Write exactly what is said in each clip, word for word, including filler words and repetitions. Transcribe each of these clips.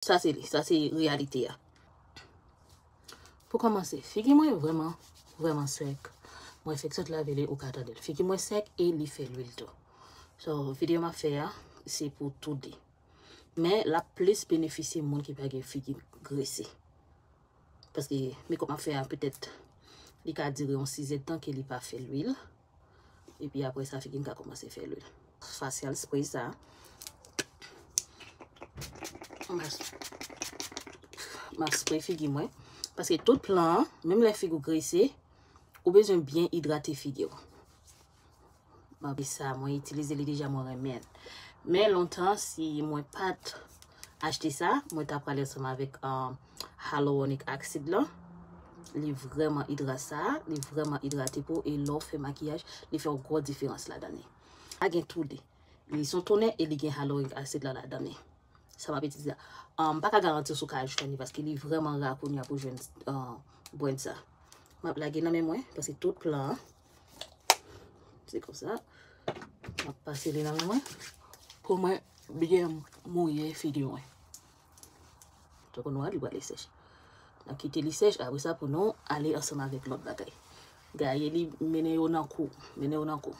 Sa se li, sa se reyalite a. Pou kòmanse, figi mwen vrèman, vrèman sèk. Mwen fèk sot lave li, ou ka tande l. Figi mwen sèk e li fè lwil tou. So, videyo m ap fè a, se pou tou de. Men, l ap plis benefisye moun ki pa gen figi grese. Paske makeup m ap fè a, petèt, li ka dire yon sizèdtan ke li pa fè lwil. Epi apre sa, figi m ka kòmanse fè lwil. Facial spray sa. M ap, m ap spray figi mwen. Paske tout plan an, menm lè figi w grese, ou bezwen byen idrate figi w. Mwen, sa, mwen itilize li deja, mwen renmen l. Men lontan, si mwen pa t achte sa, mwen ta pral ansanm avèk, um, hyaluronic acid lan. Li vrèman idra-, sa, li vrèman idrate po, e lè w fè makiyaj, li fè yon gwo diferans ladan li. A gen tou de. Li se yon toner e li gen hyaluronic acid la ladan li. Sa m ap itilize a. Ah, m pa ka garanti w si w ka jwenn li, paske li vrèman ra kounye a pou jwenn, ah, brand sa. M ap lage nan men mwen, paske tout plan an, se konsa. M ap pase li nan men mwen, pou mwen byen mouye figi mwen. Tankou nou wè, li prale sèch. N ap kite li sèch, apre sa pou nou ale ansanm avèk lòt bagay. Gaye li, mennen yo nan kou, mennen yo nan kou.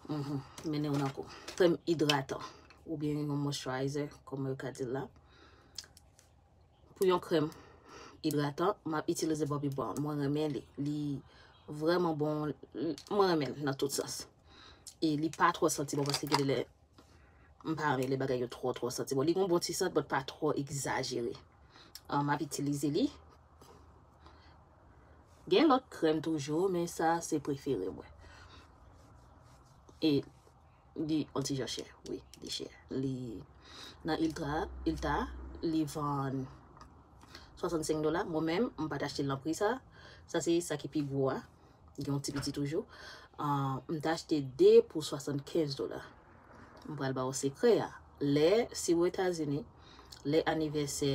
Mhm, mennen yo nan kou. Krèm idratan, oubyen yon moisturizer, kòm yo ka di l la. Pou yon krèm idratan, m ap itilize Bobbi Brown. Mwen renmen li. Li vrèman bon. Mwen renmen l nan tout sans. E li pa twò santi bon, paske gen de lè, m pa renmen lè bagay yo twò, twò santi bon. Li gen yon bon ti sant, but pa twò egzajere. Ah, m ap itilize li. Gen lòt krèm toujou, men sa se prefere mwen. E li yon ti jan chè, wi, li chè. Li nan Ulta, Ulta, li vann swasannsenk dola. Mwen menm, m pa t achte l nan pri sa. Sa se sa ki pi gwo a. Gen yon ti piti toujou. Ah, m t achte de pou swasannkenz dola. M pral ba w sekrè a. Lè, si w Etazini, lè anivèsè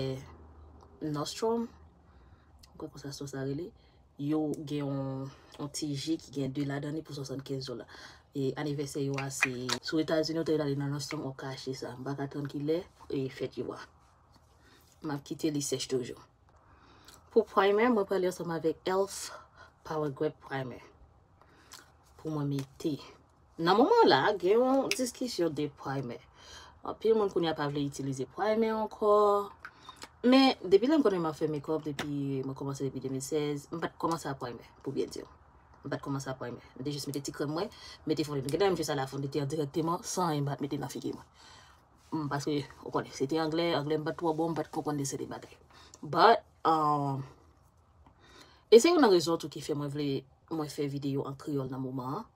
Nordstrom, m kwè konsa sa rele, yo gen yon, yon ti ji ki gen de ladan li pou swasannkenz dola. E anivèsè yo a se, si w Etazini, ou te ale nan Nordstrom, w ap ka achte sa. M pa ka tann kilè, e fèt yo a. M ap kite li sèch toujou. Pou primer, mwen prale ansanm avèk elf Power Grip Primer. Pou mwen mete. Nan moman la, gen yon diskisyon de primer. Anpil moun kounye a pa vle itilize primer ankò. Men, depi lè m konnen m ap fè makeup, depi mwen kòmanse depi de mil sèz, m pa t kòmanse a primer, pou byen di w. M pa t kòmanse a primer. M te jis mete ti krèm mwen, mete fondeten. Gen lè m jis ale a fondeten an dirèkteman, san anyen m pa t mete nan figi mwen. Mm, paske, ou konnen, se te anglè, anglè m pa t twò bon, m pa t konprann de seri bagay. But, um, e se youn nan rezon tou ki fè mwen vle, mwen fè videyo an kreyòl nan moman an,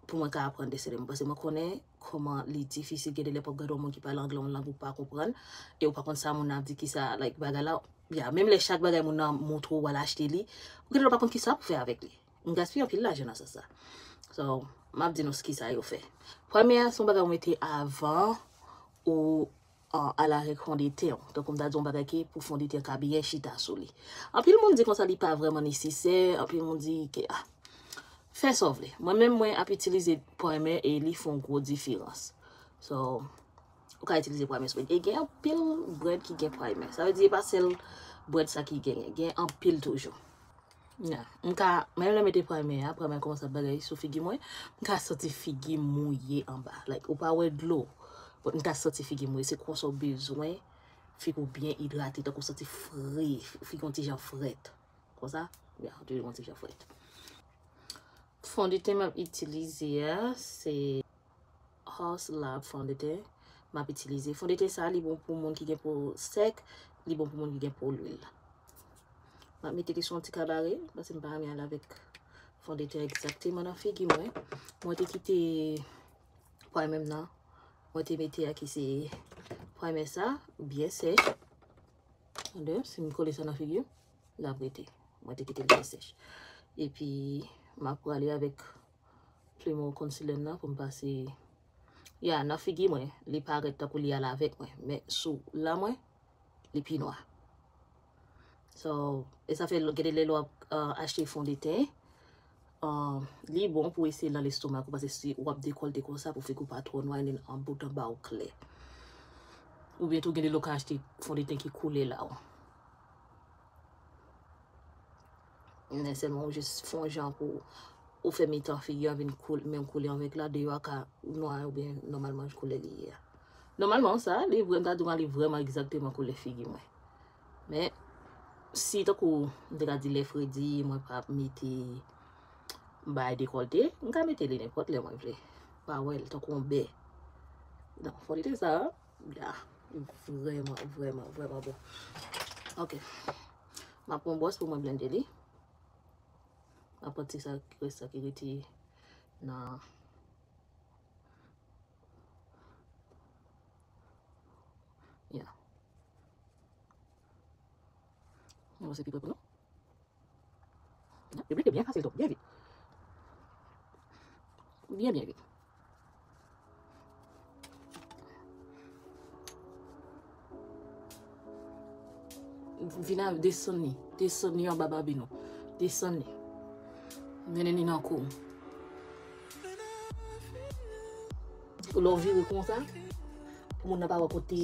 pou mwen ka aprann de seri moun. Paske mwen konnen kòman li difisil, gen de lè w ap gade yon moun ki pale anglè, yon lang ou pa konprann, e ou pa konn sa moun nan ap di, kisa, like, bagay la, ya, menm lè chak bagay moun nan montre w, w al achte li, ou gen de lè w pa konn kisa pou fè avèk li. M gaspiye anpil lajan nan sans sa. So, m ap di nou kisa yo fè. Premye a, se yon bagay ou mete avan ou, ah, al avèk fondeten w. Tankou m ta di yon bagay ke pou fondeten ka byen chita sou li. Anpil moun di konsa li pa vrèman nesesè, anpil moun di ke, ah, fè sa w vle. Mwen menm, mwen ap itilize premye e li fè yon gwo diferans. So, ou ka itilize premye sou. E gen anpil brand ki gen premye. Sa vle di, e pa sèl brand sa ki genyen. Gen anpil toujou. Ya, m ka, menm lè m mete premye a, premye a kòmanse ap bagay sou figi mwen, m ka santi figi mouye anba. Like, ou pa wè dlo, but m ka santi figi mouye. Se konsa w bezwen figi w byen idrate, tankou w santi fre, figi w yon ti jan frèt. Konsa, ya, w toujou yon ti jan frèt. Fondeten m ap itilize a, se Haus Lab fondeten m ap itilize. Fondeten sa, li bon pou moun ki gen po sèk, li bon pou moun ki gen po lwil. M ap mete li sou yon ti kabare, paske m pa renmen al avèk fondeten egzakteman nan figi mwen. Mwen te kite premye m nan, mwen te mete a ki se premye sa, byen sèch. Tande, si m kole sa nan figi m, l ap rete. Mwen te kite l byen sèch. Epi, m ap prale avèk Primo concealer nan pou m pase. Ya, nan figi mwen, li parèt tankou li al avèk mwen. Men sou la mwen, li pi nwa. So, e sa fè gen de lè lè w ap, ah, achte fondeten, ah, li bon pou eseye nan lestomak ou, paske si w ap dekòlte konsa pou figi w pa twò nwa, e anbout anba w klè. Oubyen tou gen de lè w ka achte fondeten ki koule la w. Men sèlman ou jis fè yon jan pou ou fè mitan figi a vin koul, menm koulè avèk la, deyò a ka nwa oubyen nòmalman koulè li ye a. Nòmalman sa, li vrè, m ta di w li vrèman egzakteman koulè figi mwen. Men, si tankou m te ka di lè fredi, mwen pa mete bay dekòlte, m ka mete li nenpòt lè mwen vle. Pa wè l tankou yon bè. Non, fondeten sa, ah, vrèman, vrèman, vrèman bon. Ok. M ap pran bwòs pou mwen blende li. M ap pran ti sa, rès sa ki rete nan. Ya. Mwen se pi pre pou nou. Li blende byen fasil tou, byen vit. Byen, byen vit. Vin a desann li. Desann li anba babi nou. Desann li. Mennen li nan kou. Lè w vire konsa, pou moun nan pa wè kote,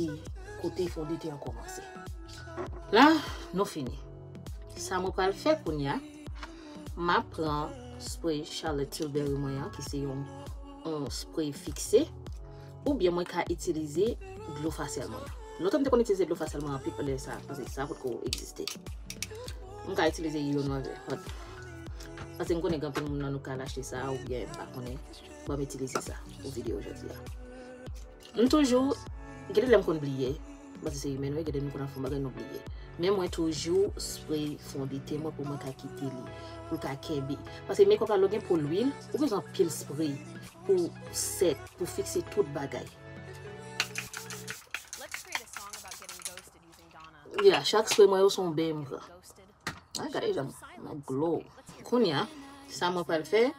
kote fondeten an kòmanse. La, nou fini. Sa mwen pral fè kounye a, m ap pran spray Charlotte Tilbury mwen an, ki se yon, yon spray fikse, oubyen mwen ka itilize dlo fasyèl mwen an. Lontan m te konn itilize dlo fasyèl mwen anpil lè sa, paske sa potko egziste. M ka itilize youn mwen vle. Paske m konnen gen anpil moun nan nou ka al achte sa, oubyen m pa konnen, ban m itilize sa pou videyo jodi a. M toujou, gen de lè m konn bliye, paske se imen nou ye, gen de lè nou konn ap fè yon bagay nou bliye. Men mwen toujou spray fondeten mwen pou mwen ka kite li, pou l ka kenbe. Paske mekòp la, lè w gen po lwil, ou bezwen anpil spray pou sèt, pou fikse tout bagay. Yeah, chak spray mwen yo se yon beny m pran. Ah, gade jan m glow. Kounye a, sa mwen pral fè,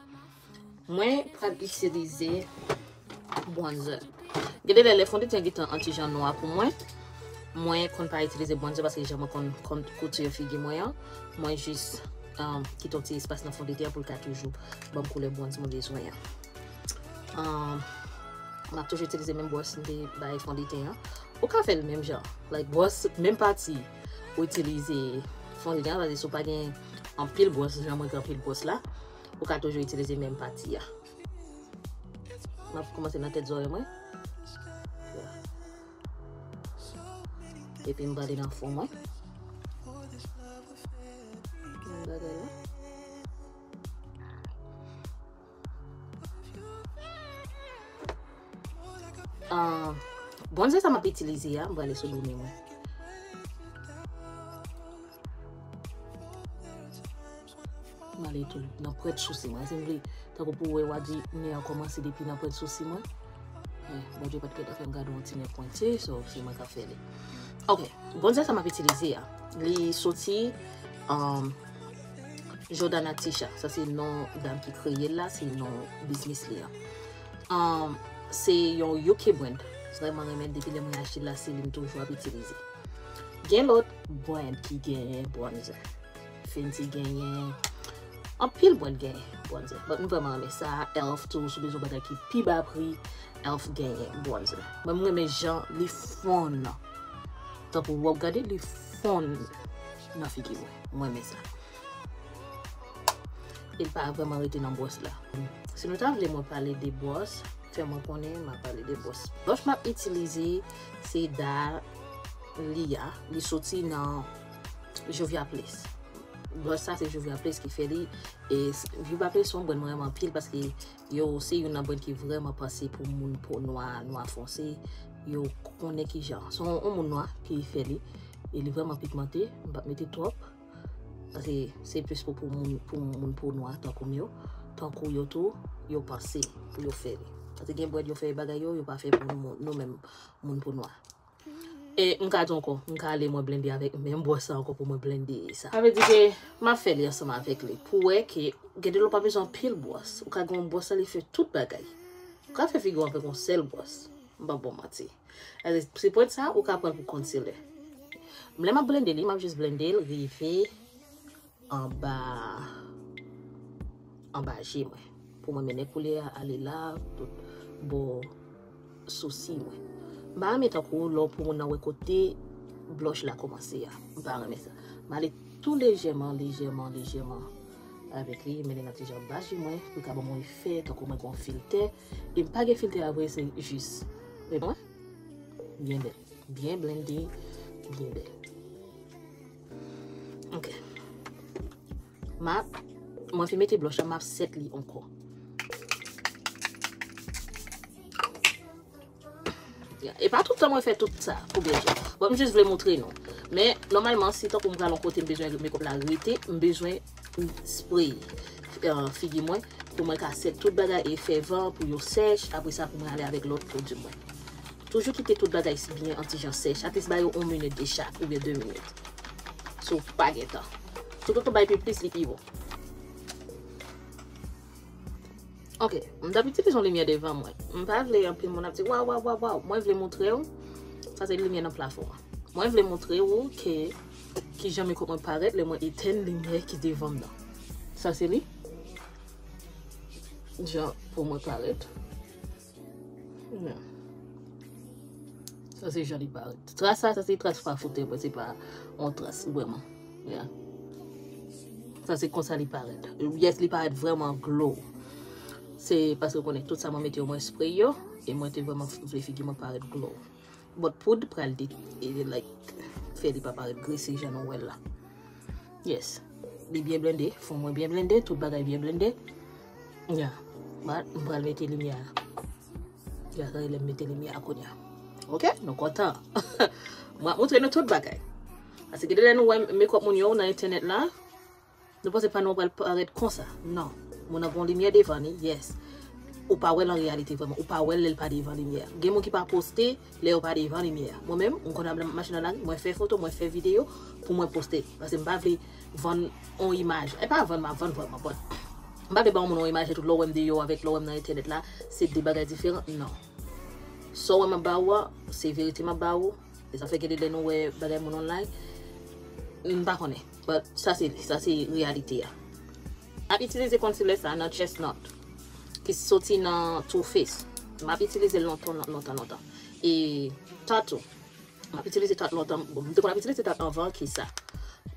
mwen pral itilize bronzer. Gen de lè, lè fondeten an gentan an ti jan nwa pou mwen, mwen konn pa itilize bronzer paske jan mwen konn, konn kontire figi mwen an, mwen jis, um, kite yon ti espas nan fondeten an pou l ka toujou ban m koulè bronz mwen bezwen an. Um, m ap toujou itilize menm bwòs m te bay fondeten an. Ou ka fè l menm jan. Like, bwòs, menm pati ou itilize fondeten an, paske si w pa gen anpil bwòs, jan mwen gen anpil bwòs la, ou ka toujou itilize menm pati a. M ap kòmanse nan tèt zòrèy mwen. Epi m prale nan fon mwen. Menm bagay la. Ah, bronzer sa m ap itilize a, m prale sou do nen mwen. M ale tou nan pwent sousi mwen. Si m vle, tankou pou w wè, w a di nen an kòmanse depi nan pwent sousi mwen. Eh, Bondye pa t gentan fè m gade yon ti nen pwenti, so se mwen k ap fè li. Ok, bronzer sa m ap itilize a, li soti, um, Jordana Tisha, sa se non dam ki kreye l la, se non biznis li an. Um, se yon U K brand. Vrèman renmen, depi lè mwen achte l la, se li m toujou ap itilize. Gen lòt brand ki genyen bronzer. Fenty genyen, anpil brand genyen bronzer. But m vrèman renmen sa, Elf tou, si w bezwen bagay ki pi ba pri, Elf genyen bronzer. Mwen, m renmen jan li fonn. Tankou w ap gade, li fonn nan figi mwen. Mwen renmen sa. E l pa vrèman rete nan bwòs la. Si nou ta vle mwen pale de bwòs, fè mwen konnen, m a pale de bwòs. Blush m ap itilize, se Dahlia. Li soti nan Juvia's Place. Blush sa se Juvia's Place ki fè li. E s-, Juvia's Place se yon brand mwen renmen anpil paske yo se youn nan brand ki vrèman panse pou moun po nwa, nwa fonse. Yo konnen kijan. Se yon, yon moun nwa ki fè li. E li vrèman pigmante. M p ap mete twòp. Paske se plis pou, pou moun, pou moun po nwa tankou m yo. Tankou yo tou, yo panse pou yo fè li. Paske gen brand yo fè bagay yo, yo pa fè pou nou, nou menm moun po nwa. E m ka di ankò, m ka ale mwen blende avèk menm bwòs sa ankò pou mwen blende sa. Sa vle di ke m ap fè li ansanm avèk li. Pou wè ke gen de lè w pa bezwen anpil bwòs. Ou ka gen yon bwòs la, li fè tout bagay. Ou ka fè figi w avèk yon sèl bwòs. M p ap ba w manti. Alè, se pwent sa, ou ka pran l pou concealer. Lè m ap blende li, m ap jis blende l rive anba, anba je mwen. Pou mwen mennen koulè a ale la, tout bò sousi mwen. M pa renmen tankou lè w pou moun nan wè kote blush la kòmanse a. M pa renmen sa. M ale tou lejèman, lejèman, lejèman avèk li, mennen nan ti jan bas je mwen, pou l ka ban mwen efè tankou mwen gen yon filtè. E m pa gen filtè a vre, se jis. Men mwen, byen bèl. Byen blende, byen bèl. Ok. M ap, mwen fin mete blush la, m ap set li ankò. Ya, e pa tout tan mwen fè tout sa pou byen fè. Bon, m jis vle montre nou. Men, nòmalman, si tankou m pral yon kote, m bezwen make up la rete, m bezwen spray, euh, figi mwen pou mwen ka set tout bagay e fè van pou yo sèch. Apre sa, pou mwen ale avèk lòt pwodui mwen. Toujou kite tout bagay byen an ti jan sèch. At least ba yo yon minit de chak oubyen de minit. Si w pa gen tan. Toutotan w bay pi plis, li pi bon. Ok, m t ap itilize yon limyè devan mwen. M pa vle anpil moun ap di, "Waw, waw, waw, waw." Mwen vle montre w, sa se limyè nan plafon an. Mwen vle montre w ke kijan make up mwen parèt lè mwen etenn limyè ki devan m nan. Sa se li. Jan pou mwen parèt. Yeah. Sa se jan li parèt. Tras sa, sa se tras pa foutè mwen, se pa yon tras vrèman. Yeah. Sa se konsa li parèt. Yes, li parèt vrèman glow. Se paske w konnen tout sa mwen mete yo, mwen spray yo, e mwen te vrèman vle figi mwen parèt glow. But poud pral de, e, like, fè li pa parèt grese jan nou wè l la. Yes. Li byen blende, fon mwen byen blende, tout bagay byen blende. Yeah. But m pral mete limyè a. Ya, gade lè m mete limyè a kounye a. Ok, nou kontan. Mwen ap montre nou tout bagay. Paske gen de lè nou wè make up moun yo nan entènèt la, nou panse pa nou pral parèt konsa. Non. Moun nan gon limyè devan li, yes. Ou pa wè l an reyalite vrèman. Ou pa wè l lè l pa devan limyè. Gen moun ki pa poste lè yo pa devan limyè. Mwen menm, m konn ap mache nan lari, mwen fè foto, mwen fè videyo pou mwen poste. Paske m pa vle vann on imaj. E pa vann m ap vann vrèman, but m pa vle ba yon moun on imaj etou lè w wè m deyò avèk lè w wè m nan entènèt la, se de bagay diferan. Non. Sa w wè m ap ba ou a, se verite m ap ba ou. E sa fè gen de lè nou wè bagay moun online. M pa konnen. But sa se li, sa se reyalite a. M ap itilize concealer sa nan Chestnut ki soti nan Too Faced. M ap itilize l lontan, lontan, lontan. E Tarte tou. M ap itilize Tarte lontan. Bon, m te konn ap itilize Tarte anvan ki sa.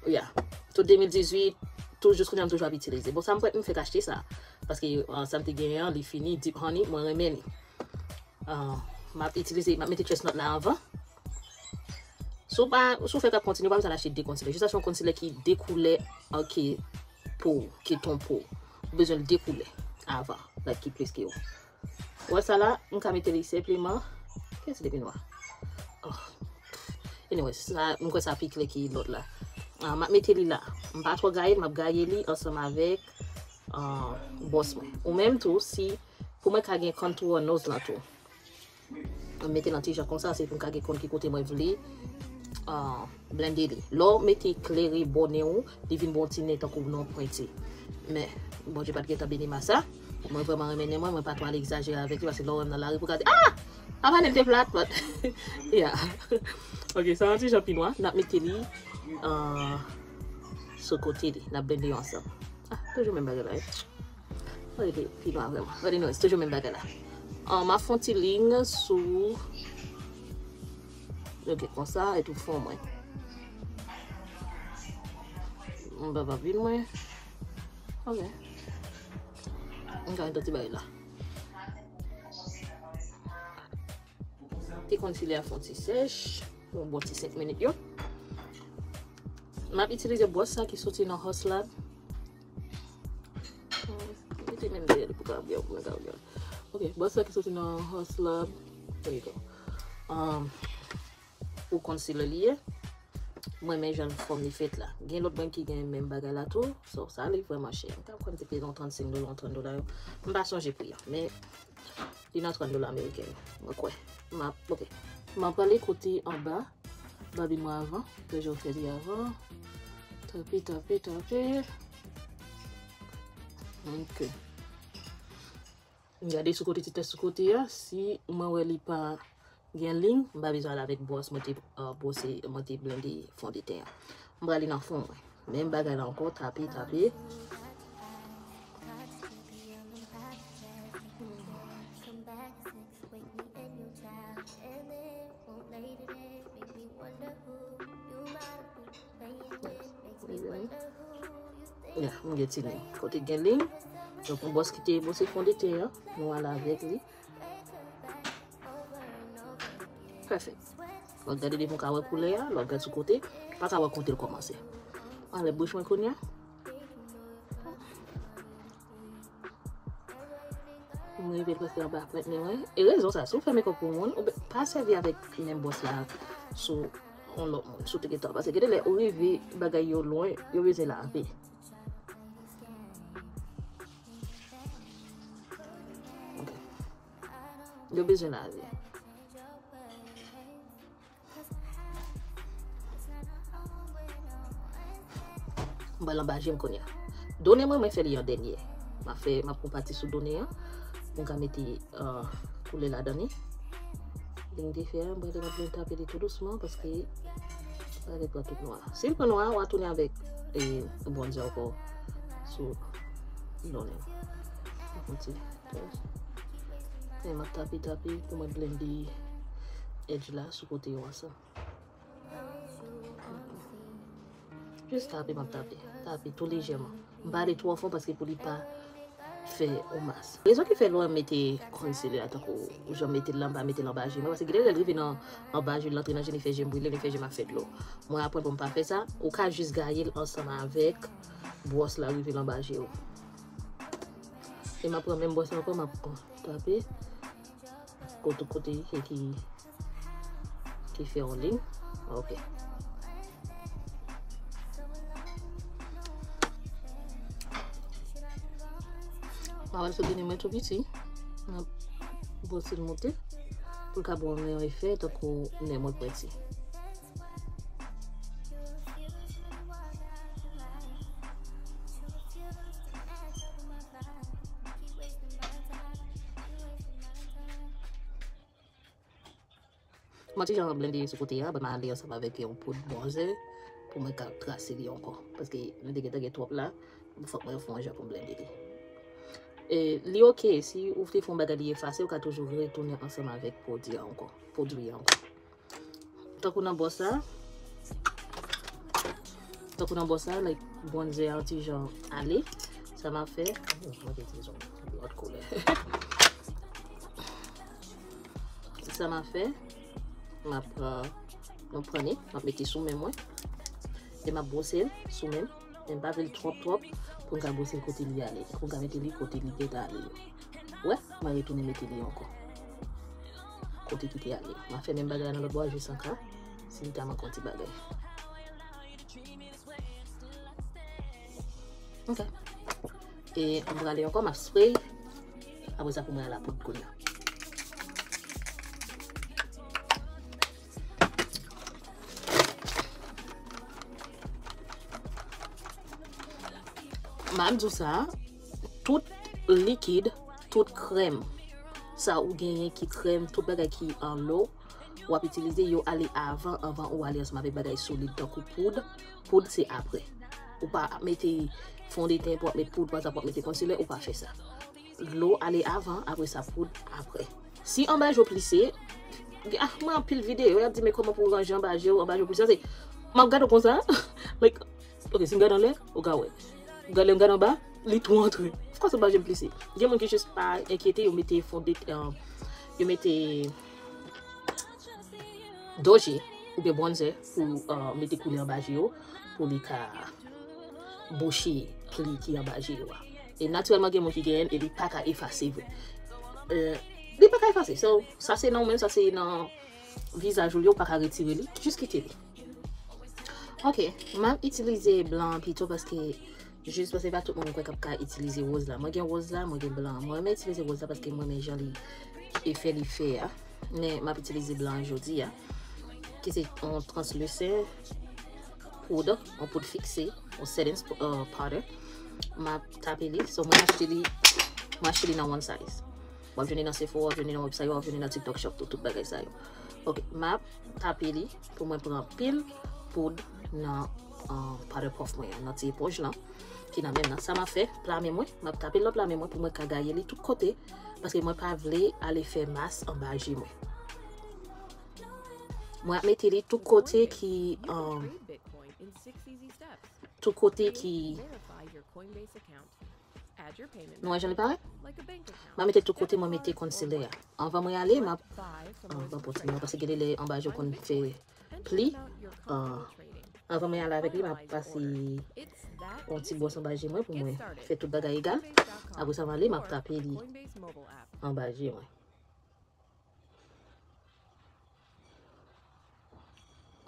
Yeah. Tout de mil dizuit, tou jis kounye a m toujou ap itilize. Bon, sa m fèt m fèk achte sa. Paske, ah, sa m te genyen an, li fini, Deep Honey, mwen renmen li. Ah, m ap itilize, m ap mete Chestnut la anvan. Si w pa, si w fèk ap kontinye, w pa bezwen achte de concealer. Jis achte yon concealer ki de koulè, ah, ke po w, ke ton po w. Ou bezwen l de koulè avan, like ki plis ke w. Wè sa la, m ka mete li senpleman. Kiyès li pi nwa? Oh. Anyway, sa, m kwè sa pi klè ki lòt la. Ah, m ap mete li la. M pa twò gaye l, m ap gaye li ansanm avèk, ah, bwòs mwen. Ou menm tou, si pou mwen ka gen contour nose lan tou. M mete l an ti jan konsa, se pou m ka gen konn ki kote mwen vle, ah, blende li. Lè w mete klere bò nen w, li vin ba w ti nen tankou non pwenti. Men, Bondye pa t gentan beni m a sa. Mwen vrèman renmen nen mwen, mwen pa twò al egzajere avèk li, paske lè w wè m nan lari pou gade, ah! Apa nen l te plat, but, yeah. Ok, sa yon ti jan pi nwa, n ap mete li, ah, sou kote li, n ap blende yo ansanm. Ah, toujou menm bagay la, wi. Rete pi nwa vrèman. But anyways, toujou menm bagay la. Ah, m ap fè yon ti liy sou. Ok, konsa, epi fon mwen. M pa pa vin mwen. Ok. M ka mete ti bagay la. Ti concealer a fè yon ti sèch. Yon bon ti senk minit yo. M ap itilize bwòs sa ki soti nan Haus Lab. Hmm, mete men dèyè li pou ka byen, pou mwen ka byen. Ok, bwòs sa ki soti nan Haus Lab. There you go. Um, pou concealer li ye. Mwen men jan fòm li fèt la. Gen lòt brand ki gen menm bagay la tou. So, sa li vrèman chè. M ta kwè m te peye yon trannsenk dola, yon trant dola yo. M pa sonje pri an. Men, li nan trant dola ameriken. Mwen kwè. M ap, ok. M ap prale kote anba. Babin mwen avan. Deja w fè li avan. Tape, tape, tape. Ok. M gade sou kote, ti tèt sou kote a. Si mwen wè li pa gen liy, m pa bezwen al avèk bwòs mwen te, ah, bwose, mwen te blende fon de ten an. M prale nan fon mwen. Menm bagay la ankò, tape, tape. Come back at six, wake me in your child, and then Ya, m gen ti liy. Kote gen liy, donk yon bwòs ki te bwose fondeten an, nou ale avèk li. Perfect. Lè w gade depi w ka wè koulè a, lè w gade sou kote, pa ka wè kote l kòmanse. Anlè bouch mwen kounye a. M rive l prèske anba pwent men mwen. E rezon sa, si w fè makeup pou moun, ou pa sèvi avèk menm bwòs la sou yon lòt moun, sou teritwa. Paske gen de lè, ou rive bagay yo lwen, yo bezwen lave. Ok. Yo bezwen lave. M pral anba je m kounye a. Done mwen, mwen fè li an dènye. M ap fè, m ap pran pati sou done an. Pou m ka mete, euh, koulè ladan li. Li m te fè a, m pral byen tape li tou dousman paske li pral pran tout nwa. Si l pran nwa, w a tounen avèk, e, bronzer ankò sou done an. Yon ti touch. E m ap tape, tape pou mwen blende edge la sou kote yo ansanm. Jis tape, m ap tape. Tape tou lejèman. M pa ale twò fon paske pou li pa fè yon mas. Rezon ki fè lè w mete concealer a tankou jan m mete l la, m pa mete l anba je mwen, paske gen lè l rive nan anba je l, l antre nan je m, li fè je m brile, li fè je m ap fè dlo. Mwen aprann pou m pa fè sa, ou ka jis gaye l ansanm avèk bwòs la rive l anba je w. E m ap pran menm bwòs la ankò, m ap pran tape. Kote, kote ki, ki, ki fè yon liy. Ok. Mwen pral sot done mwen tou piti. Mwen bwose l monte. Pou l ka ban mwen yon efè tankou nen mwen pwenti. Mwen ti jan blende sou kote a, ban m ale ansanm avèk yon poud bronzer pou mwen ka trase li ankò. Paske li te gentan gen twòp la, fòk mwen fè yon jan pou m blende li. E li oke, si ou te fè yon bagay li efase, ou ka toujou retounen ansanm avèk pwodui a ankò, pwodui a ankò. Tankou nan bò sa, tankou nan bò sa, like, bronzer an ti jan ale. Sa m ap fè, oh, mwen te di yon lòt koulè. Sa m ap fè, m ap pran, m ap pran li, m ap mete sou men mwen. E m ap bwose l sou men m. Men m pa vle l twòp, twòp, pou m ka bwose l kote li ale. Pou m ka mete li kote li gentan ale yo. Wè, mwen retounen mete li ankò. Kote ki te ale. M ap fè menm bagay la nan lòt bò a, jis an ka, si li ta manke yon ti bagay. Ok. E m prale ankò, m ap spray. Apre sa, pou mwen al a poud kounye a. M ap di w sa, tout likid, tout krèm, sa ou genyen ki krèm, tout bagay ki anlo, w ap itilize yo ale avan, avan ou ale ansanm avèk bagay solid tankou poud. Poud se apre. Ou pa ap mete fondeten, pou w ap met poud, pa egzanp, w ap mete concealer, ou pa fè sa. Dlo ale avan, apre sa poud apre. Si anba je w plise, ah, mwen anpil videyo, y ap di, men kòman pou w ranje anba je w, anba je w plise, se, m ap gade w konsa, like, ok, si m gade anlè, ou ka wè. Gade, m gade anba, li tou antre. Of course, anba je m plise. Gen moun ki jis pa enkyete, yo mete fondeten, yo mete doji oubyen bronzer pou, euh, mete koulè anba je yo, pou li ka bouche pli ki anba je yo a. E natirèlman, gen moun ki genyen l e li pa ka efase vre. Euh, li pa ka efase. So, sa se nan ou menm, sa se nan vizaj ou li, ou pa ka retire li, jis kite li. Ok, m ap itilize blan an pito paske, jis paske pa tout moun mwen kwè k ap ka itilize woz la. Mwen gen woz la, mwen gen blan an. Mwen renmen itilize woz la paske mwen renmen jan li, efè li fè a. Men m ap itilize blan an jodi a, ki se yon translucent poud, yon poud fikse, yon setting sp-, euh, powder. M ap tape li, so mwen achte li, mwen achte li nan One Size. W ap jwenn li nan Sephora, w ap jwenn li nan website yo, w ap jwenn li nan TikTok Shop tou, tout bagay sa yo. Ok, m ap tape li pou mwen pran pil poud nan, euh, powder puff mwen an, nan ti eponj lan ki nan men m nan. Sa m ap fè, pla men mwen, m ap tape l nan pla men mwen pou mwen ka gaye li tout kote, paske mwen pa vle ale fè mas anba je mwen. Mwen ap mete li tout kote ki, um, tout kote ki, nou wè jan li parèt? M ap mete tout kote mwen mete concealer a. Anvan mwen ale, m ap, ah, ban pòt mwen, paske gen de lè anba je w konn fè pli. Ah, anvan mwen ale avèk li, m ap pase yon ti bwòs anba je mwen pou mwen fè tout bagay egal. Apre sa, m ale, m ap tape li anba je mwen.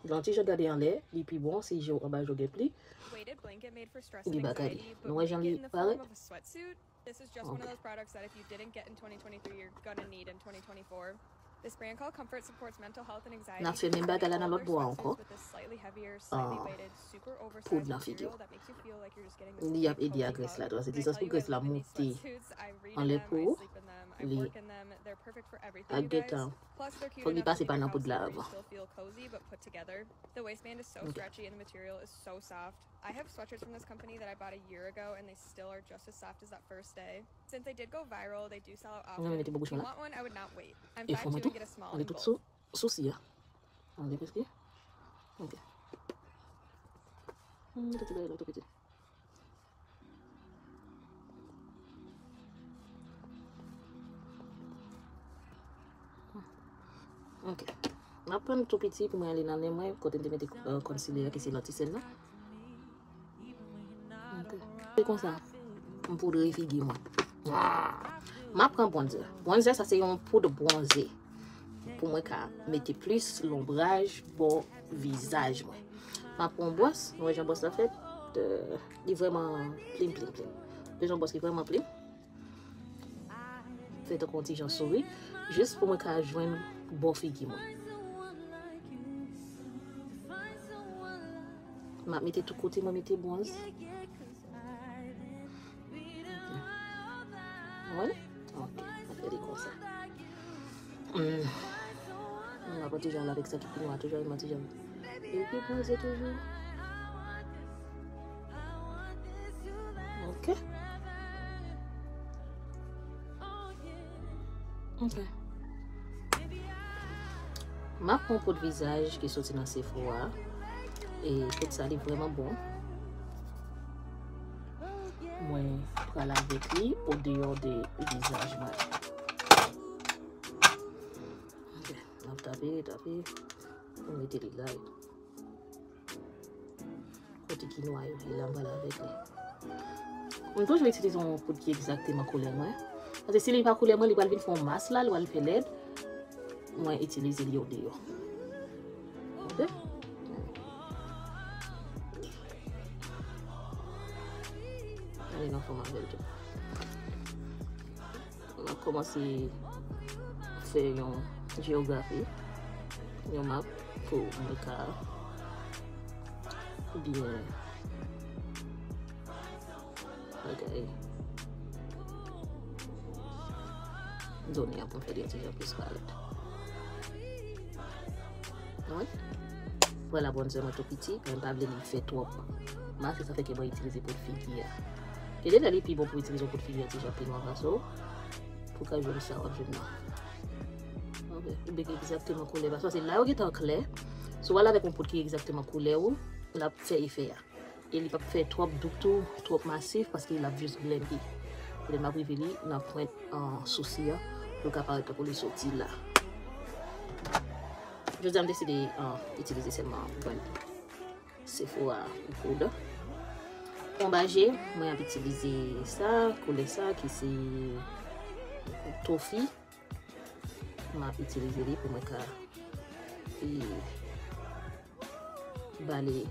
Lè w ti jan gade anlè, li pi bon si je w anba je w gen pli. Li bagay li. Nou wè jan li parèt? This is just one of those products that if you didn't get in twenty twenty-three, you're gonna need in twenty twenty-four. This brand called Comfort supports mental health and anxiety. N ap fè menm bagay la nan lòt bò a ankò. With this slightly heavier, slightly weighted, super oversized material that makes you feel like you're just getting this big cozy hug. Li ap ede a grès la tou. Se ti sans pou grès la monte anlè pou ou. Li ap gentan. Fòk li pase pa nan poud la avan. The waistband is so stretchy and the material is so soft. I have sweatshirts from this company that I bought a year ago and they still are just as soft as that first day. Since they did go viral, they do sell out often. If you want one, I would not wait. I'm five two and get a small in both. Sou si a. Anlè prèske. Ok. Hmm, mete ti bagay la tou piti. Ok. M ap pran tou piti pou mwen ale nan nen mwen, kote m te mete, euh, concealer a, ki se lantisèl la. Ok. Se konsa, m poudre figi mwen. M ap pran bronzer. Bronzer, sa se yon poud bwonze. Pou mwen ka mete plis lonbraj bò vizaj mwen. M ap pran yon bwòs, nou wè jan bwòs la fèt, euh, li vrèman plim, plim, plim. Bezwen yon bwòs ki vrèman plim. Fè tankou yon ti jan souri, jis pou mwen ka jwenn bò figi mwen. M ap mete tout kote mwen mete bwonz. Wè? Ok, m ap fè li konsa. Hmm. Mwen pa pran ti jan la avèk sa ki pi nwa toujou, mwen ti jan. Epi bwonze toujou. Ok. Ok. M ap pran poud vizaj ki soti nan Sephora. E poud sa li vrèman bon. Mwen pral avèk li odeyò de vizaj mwen. Ok, m ap tape, tape. Mwen mete li la. Kote ki nwa yo ye la, m pral avèk li. M toujou itilize yon poud ki egzakteman koulè mwen. Paske si li pa koulè mwen, li pral vin fè yon mas la, li pral fè lèd. Mwen itilize li odeyò. Ok? Ann anfòm avè l tou. M ap kòmanse fè yon jeyografi, yon map pou mwen ka byen bagay done an pou m fè li yon ti jan plis parèt. Wi. Vwala, bronzer mwen tou piti, men m pa vle li fè twòp mas, se sa fè ke mwen itilize poud figi a. Gen de lè li pi bon pou itilize yon poud figi yon ti jan pi nwa pase w, pou w ka jwenn sa w ap jwenn nan. Ok, ou byen egzakteman koulè, paske se la yo gentan klè. Si w al avèk yon poud ki egzakteman koulè ou, l ap fè efè a. E li p ap fè twòp douk tou, twòp masif, paske l ap jis blende. Koulè m ap rive li nan pwent, an, sousi an, pou l ka parèt tankou li soti la. Jodi a, m deside, an, itilize sèlman brand Sephora pou poud. Pou anba je, mwen ap itilize sa, koulè sa ki se Toffee. M ap itilize li pou mwen ka, e, bale, e,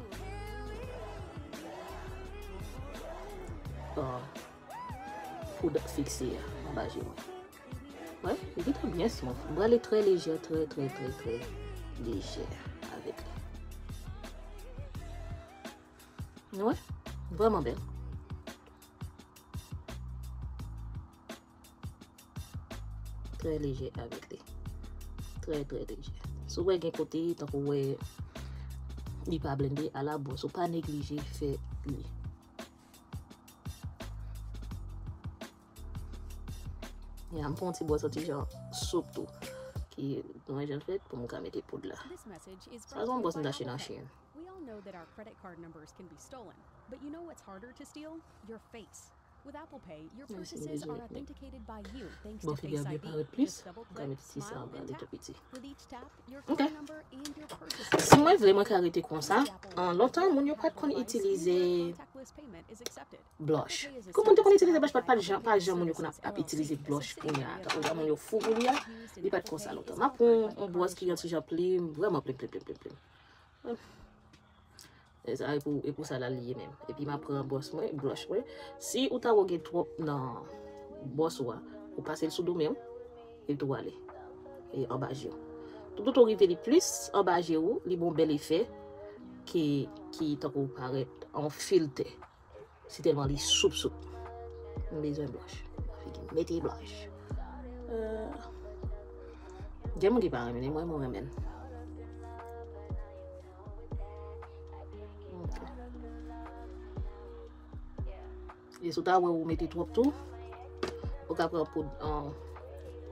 poud fikse a anba je mwen. Wè, li gentan byen smooth. M pral li trè lejè, trè, trè, trè, trè lejè avèk li. Nou wè, vrèman bèl. Trè lejè avèk li. Trè, trè lejè. Si w wè gen kote, tankou w wè li pa blende, ala bwòs ou, pa neglije fè li. Ya, m pran yon ti bwòs, yon ti jan soup tou. ki mwen jan l fèt pou m ka mete poud la. Sa se yon bwòs m t achte nan Shein. We all know that our credit card numbers can be stolen, but you know what's harder to steal? Your face. With Apple Pay, your purchases are authenticated by you thanks to Face I D. Just double click, smile, and tap. With each tap, your card number and your purchase. Si mwen vle, mwen ka rete konsa. An, lontan, moun yo pa t konn itilize blush. Kou moun te konn itilize blush, pa t, pa t jan, pa jan moun yo konn ap, ap itilize blush kounye a. Tankou jan moun yo fou kounye a, li pa t konsa lontan. M ap pran yon bwòs ki yon ti jan plim, vrèman plim, plim, plim, plim, plim. E sa, e pou, e pou sa la li ye menm. Epi m ap pran bwòs mwen, blush mwen. Si ou ta wè gen twòp nan bwòs ou a, ou pase l sou do men w, epi tou ale. E anba je w. Toutotan ou rive li plis anba je w, li ba w bèl efè ki, ki tankou parèt an filtè. Si tèlman li soup soup. M bezwen blush. Figi m mete blush. Euh, gen moun ki pa renmen li, mwen, mwen renmen l. Ok. E si w ta wè ou mete twòp tou, ou ka pran poud, an,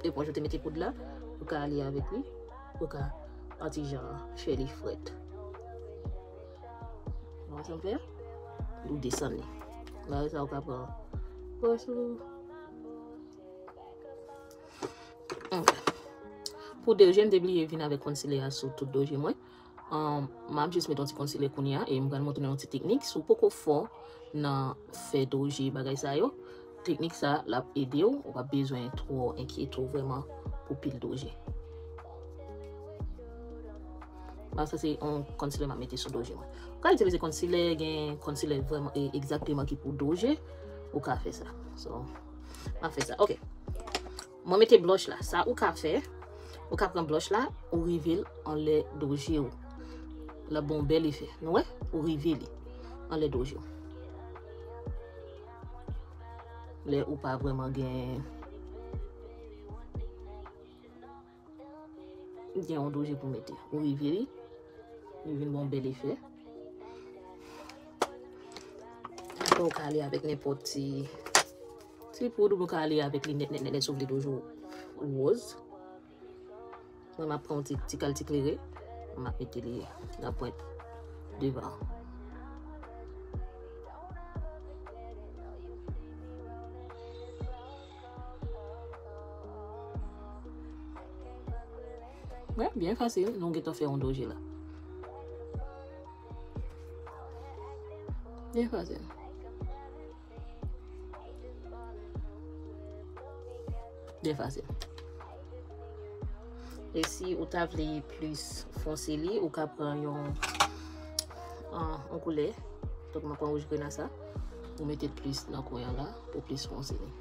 eponj ou te mete poud la, ou ka ale avèk li, ou ka an ti jan fè li frèt. Ou wè sa m fè a? Ou desann li. Lè sa ou ka pran bwòs ou. Ok. Pou do je, m te bliye vin avèk concealer a sou tout do je mwen. Um, m ap jis met yon ti concealer kounye a, e m pral montre nou yon ti teknik. Si w poko fò nan fè do je bagay sa yo, teknik sa l ap ede w, ou p ap bezwen twò enkyete w vrèman pou pil do je. Bon, sa se yon concealer m ap mete sou do je mwen. Ou ka itilize concealer, gen concealer vrèman, e, egzakteman ki pou do je, ou ka fè sa. So, m ap fè sa. Ok. Mwen mete blush la. Sa ou ka fè, ou ka pran blush la, ou rive l anlè do je w. L ap ba w bèl efè. Nou wè? Ou rive li anlè do je w. Lè ou pa vrèman gen, gen yon do je pou mete. Ou rive li, li vin ba w bèl efè. Apre ou ka ale avèk nenpòt ti, ti poud, ou ka ale avèk li nèt, nèt, nèt, nèt, si w vle do je w woz. Mwen, m ap pran yon ti, ti kal ti klere, m ap mete li nan pwent devan. Wè, byen fasil, nou gentan fè yon do je la. Byen fasil. Byen fasil. E si ou ta vle plis fonse li, ou ka pran yon, an, yon koulè. Donk, mwen pran wouj grenasa. Ou mete plis nan kwen an la, pou plis fonse li.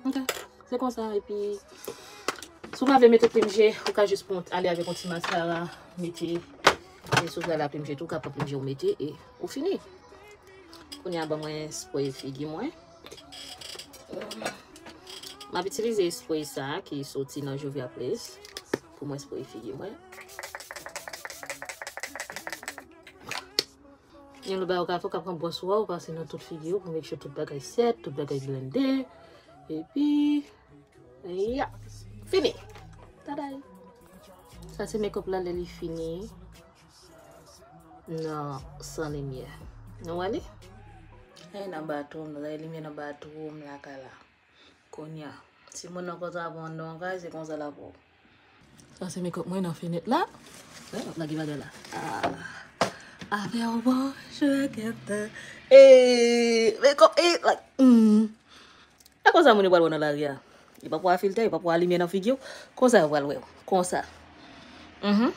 Ok. Se konsa, epi, si w pa vle mete plim je, ou ka jis pran, ale avèk yon ti maskara, mete, e si w vle al a plim je tou, ou ka pran plim je ou mete, e ou fini. Kounye a, ban mwen spray figi mwen. M ap itilize spray sa a ki soti nan Juvia Place pou mwen spray figi mwen. Yon lòt bagay ou ka fè, ou ka pran bwòs ou a, ou pase nan tout figi ou pou make sure tout bagay sèt, tout bagay blende. Epi, ya, fini. Taday. Sa se make-up la lè li fini. Nan san limyè. Nou wè li? Ay, nan batwoup, nou lage limyè nan batwoup lakay la. Kounye a, si moun nan konsa pran nan yon kay, se konsa l ap wè w. Sa se make-up mwen nan fenèt la. Wè, m ap lage bagay la. Ah. Avè w, bonjou, gentan. Eh, make-up, eh, like, mm. E konsa moun yo pral wè w nan lari a. Yo p ap wè filtè, yo p ap wè limyè nan figi w. Konsa yo pral wè w. Konsa. Mhm.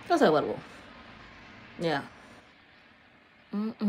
Konsa yo pral wè w. Yeah. Mm, mm.